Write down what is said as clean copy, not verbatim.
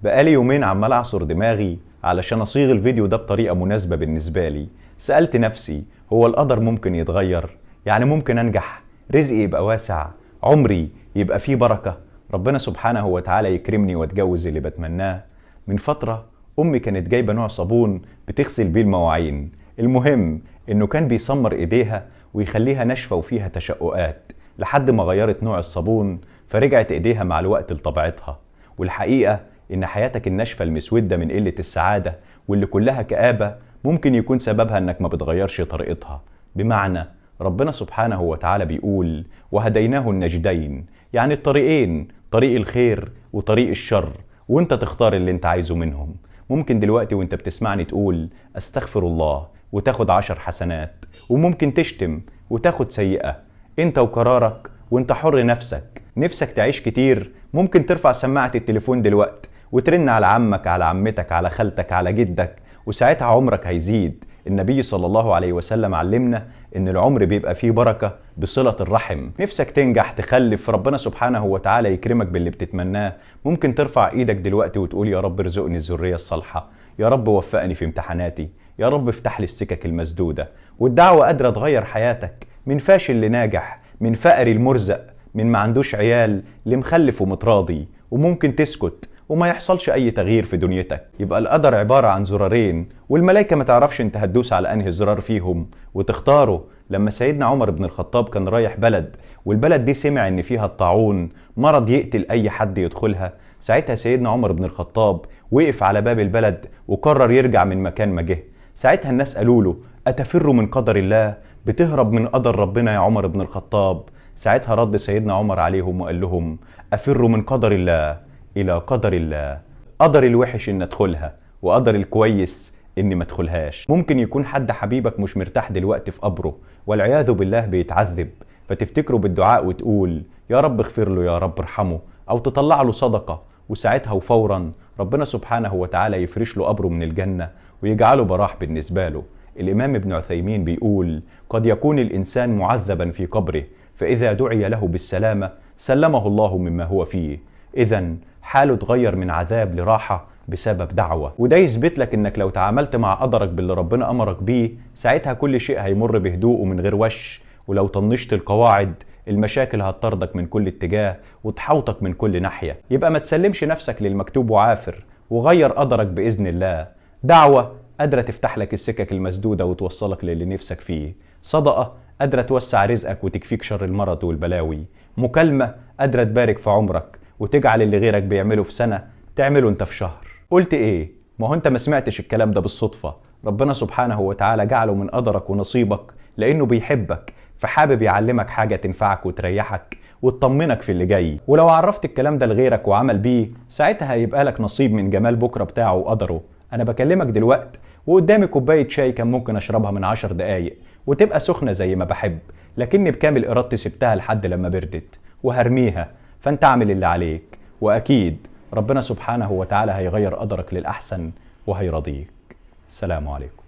بقالي يومين عمال اعصر دماغي علشان اصيغ الفيديو ده بطريقة مناسبة بالنسبة لي. سألت نفسي، هو القدر ممكن يتغير؟ يعني ممكن انجح، رزقي يبقى واسع، عمري يبقى فيه بركة، ربنا سبحانه وتعالى يكرمني واتجوز اللي بتمناه. من فترة امي كانت جايبة نوع صابون بتغسل بيه المواعين، المهم انه كان بيسمر ايديها ويخليها ناشفة وفيها تشققات، لحد ما غيرت نوع الصابون فرجعت ايديها مع الوقت لطبيعتها. والحقيقة إن حياتك الناشفة المسودة من قلة السعادة واللي كلها كآبة ممكن يكون سببها إنك ما بتغيرش طريقتها. بمعنى ربنا سبحانه وتعالى بيقول وهديناه النجدين، يعني الطريقين، طريق الخير وطريق الشر، وانت تختار اللي انت عايزه منهم. ممكن دلوقتي وانت بتسمعني تقول استغفر الله وتاخد 10 حسنات، وممكن تشتم وتاخد سيئة. انت وقرارك، وانت حر نفسك. نفسك تعيش كتير، ممكن ترفع سماعة التليفون دلوقتي وترن على عمك، على عمتك، على خالتك، على جدك، وساعتها عمرك هيزيد. النبي صلى الله عليه وسلم علمنا ان العمر بيبقى فيه بركة بصلة الرحم. نفسك تنجح، تخلف، ربنا سبحانه وتعالى يكرمك باللي بتتمناه، ممكن ترفع ايدك دلوقتي وتقول يا رب ارزقني الذرية الصالحة، يا رب وفقني في امتحاناتي، يا رب افتح لي السكك المسدودة. والدعوة قادرة تغير حياتك من فاشل لناجح، من فقري المرزق، من ما عندوش عيال لمخلف ومتراضي. وممكن تسكت وما يحصلش اي تغيير في دنيتك. يبقى القدر عبارة عن زرارين، والملائكة ما تعرفش انت هتدوس على انهي زرار فيهم وتختاره. لما سيدنا عمر بن الخطاب كان رايح بلد، والبلد دي سمع ان فيها الطاعون، مرض يقتل اي حد يدخلها، ساعتها سيدنا عمر بن الخطاب وقف على باب البلد وقرر يرجع من مكان ما جه. ساعتها الناس قالوا له أتفر من قدر الله؟ بتهرب من قدر ربنا يا عمر بن الخطاب؟ ساعتها رد سيدنا عمر عليهم وقال لهم أفر من قدر الله إلى قدر الله، قدر الوحش إن أدخلها وقدر الكويس إني ما أدخلهاش. ممكن يكون حد حبيبك مش مرتاح دلوقتي في قبره والعياذ بالله بيتعذب، فتفتكره بالدعاء وتقول يا رب اغفر له، يا رب ارحمه، أو تطلع له صدقة، وساعتها وفورا ربنا سبحانه وتعالى يفرش له قبره من الجنة ويجعله براح بالنسبة له. الإمام ابن عثيمين بيقول قد يكون الإنسان معذبا في قبره، فإذا دعي له بالسلامة سلمه الله مما هو فيه. إذن حاله اتغير من عذاب لراحة بسبب دعوة. وده يثبت لك إنك لو تعاملت مع قدرك باللي ربنا أمرك بيه ساعتها كل شيء هيمر بهدوء ومن غير وش. ولو طنشت القواعد المشاكل هتطردك من كل اتجاه وتحوطك من كل ناحية. يبقى ما تسلمش نفسك للمكتوب وعافر، وغير قدرك بإذن الله. دعوة قادرة تفتح لك السكك المسدودة وتوصلك للي نفسك فيه. صدقة قادرة توسع رزقك وتكفيك شر المرض والبلاوي. مكالمة قادرة تبارك في عمرك وتجعل اللي غيرك بيعمله في سنة تعمله انت في شهر. قلت ايه؟ ما هو انت ما سمعتش الكلام ده بالصدفة. ربنا سبحانه وتعالى جعله من قدرك ونصيبك لأنه بيحبك، فحابب يعلمك حاجة تنفعك وتريحك وتطمنك في اللي جاي. ولو عرفت الكلام ده لغيرك وعمل بيه ساعتها هيبقى لك نصيب من جمال بكرة بتاعه وقدره. أنا بكلمك دلوقت وقدامي كوباية شاي كان ممكن أشربها من 10 دقايق وتبقى سخنة زي ما بحب، لكني بكامل إرادتي سبتها لحد لما بردت وهرميها. فانت اعمل اللي عليك، وأكيد ربنا سبحانه وتعالى هيغير قدرك للأحسن وهيرضيك. السلام عليكم.